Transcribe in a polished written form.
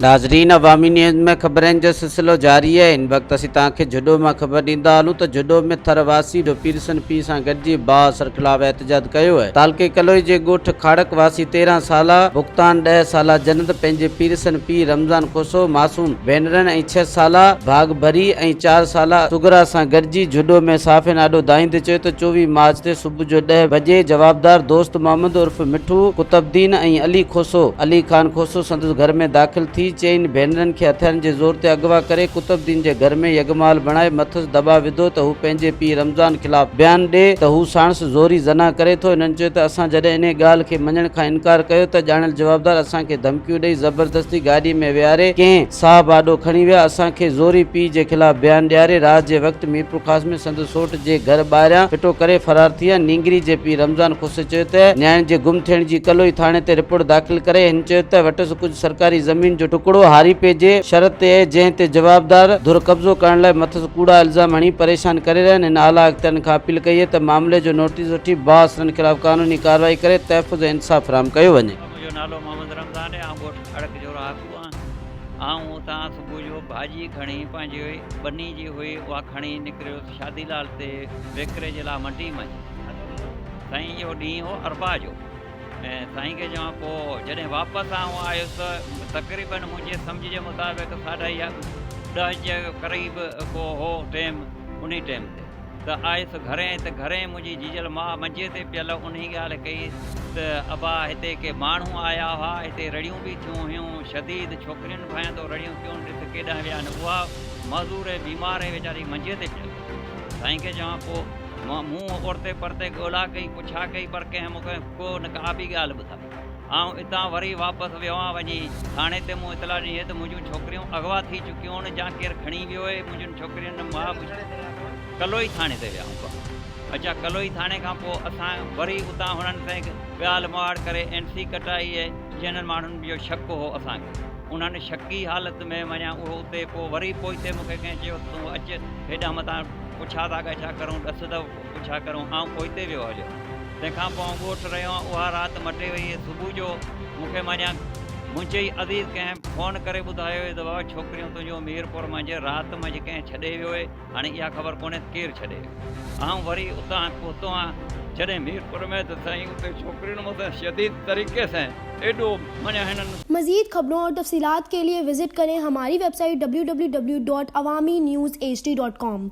ناظرين عوامي نيوز ۾ خبرن جو سلسلو جاري آهي هن وقت اسين توهان کي جهڏو مان خبر ڏيندا هلون ته جهڏو ۾ ٿر واسي ڏوپيرسن پيء سان گڏجي بااثر خلاف احتجاج ڪيو آهي تعلقي ڪلوئي جي ڳوٺ کاڙڪ واسي 13 سالا بختان ڏهه سالا جنت پنهنجي پيرسن پيء رمضان کوسو معصوم ڀينرن ۽ ڇهه سالا ڀاڳ ڀري ۽ چار سالا صغرا سان گڏجي جهڏو ۾ صحافين آڏو دانهيندي چيو ته 24 مارچ تي صبح جو ڏهه بجي جوابدار دوست محمد عرف مٺو، قطب الدين ۽ علي کوسو، علي خان کوسو سندس گهر ۾ داخل ٿي چئن ڀينرن کي هٿيارن جي زور تي اغوا ڪري قطب الدين جي گهر ۾ يغمال بڻائي مٿس دٻاء وڌو ته هو پنهنجي پيء رمضان خلاف بيان ڏي ته هو ساڻس زوري زنا ڪري ٿو. هنن چيو ته اسان جڏهن انهي ڳالهه کي مڃڻ کان انڪار ڪيو ته ڄاڻايل جوابدار اسان کي ڌمڪيون ڏئي زبردستي گاڏي ۾ ويهاري ڪنهن صاحب آڏو کڻي ويا اسان کي زوري پيء جي خلاف بيان ڏياري رات جي وقت ميرپورخاص ۾ سندس سوٽ جي گهر ٻاهريان ڦٽو ڪري فرار ٿي ويا. نينگري جي پيء رمضان کوسي چيو ته نياڻي جي گم ٿيڻ جي ڪلوئي ٿاڻي تي رپورٽ داخل ڪري. هن چيو ته وٽس ڪجهه سرڪاري زمين جو ٽڪڙو هاريپي جي شرط تي اهي جنهن تي جوابدار ڌر قبضو ڪرڻ لاء مٿس ڪوڙا الزام هڻي پريشان ڪري رهيا آهن. هن اعليٰ اختيارين کان اپيل ڪئي آهي ته معاملي جو نوٽيس وٺي بااثرن خلاف قانوني ڪارروائي ڪري تحفظ ۽ انصاف فراهم ڪيو وڃي. منهنجو نالو محمد رمضان آهي آئون ڳوٺ کڙڪ جو رهاڪو آهيان. آئون اتان صبح جو ڀاڄي کڻي پنهنجي ٻني جي هئي اها کڻي نڪريس شادي لال تي وڪري جي لاء منڊي منجهه. سائين اهو ڏينهن هو اربع جو ۽ سائين کي چوان پوء جڏهن واپس آئون آيس ته تقريبن منهنجي سمجهه جي مطابق ساڍا ڏهه جي قريب ڪو هو ٽيم انهي ٽيم تي ته آيس گهرين ته گهرين منهنجي جيجل ماء منجي تي پيل انهي ڳالهه ڪئي ته ابا هتي ڪي ماڻهو آيا هئا هتي رڙيون به ٿيون هيون شديد ڇوڪرين ڀانئين ٿو رڙيون ڪيون ڏس ڪيڏانهن ويا آهن اها معذور ۽ بيمار ۽ ويچاري منجي تي پيل سائين کي چوان پوء مون اورتي پرتي ڳولا ڪئي پڇا ڪئي پر ڪنهن مون کي ڪو نه ڪا به ڳالهه ٻڌائي آئون اتان وري واپس ويو آهيان وڃي ٿاڻي تي مون اطلاع ڏني ته منهنجون ڇوڪريون اغوا ٿي چڪيون آهن جا ڪير کڻي ويو اهي منهنجون ڇوڪرين ماء ڪلوئي ٿاڻي تي ويا آهيون اچا ڪلوئي ٿاڻي کان پوء اسان وري اتان هنن سان ڳالهه مهاڙ ڪري اين سي ڪٽائي اهي جنهن ماڻهن جو شڪ هو اسان کي انهن شڪي حالت ۾ وڃان اهو اتي پوء وري پوئتي مون کي ڪنهن چيو ته تون اچ هيڏانهن متان پڇا ٿا ڳاڇا ڪرون ڏس ته پڇا ڪرون آئون پوئتي ويو هليو تنهن کان پوء آئون ڳوٺ رهيو آهيان اها رات مٽي وئي صبح جو مون کي مڃان منهنجي ئي عزيز ڪنهن فون ڪري ٻڌايو ته بابا ڇوڪريون تنهنجون ميرپور منجهه رات منجهه ڪنهن ڇڏي ويو اهي هاڻي اها خبر ڪونهي ته ڪير ڇڏي ويو. آئون وري اتان پهتو آهيان جڏهن ميرپور ۾ ته سائين اتي ڇوڪرين مون سان شديد طريقي سان ايڏو معنيٰ هنن. مزيد خبرون اور تفصيلات کے لئے وزٽ ڪرين ھماري website W W W dot Awami news H D dot com.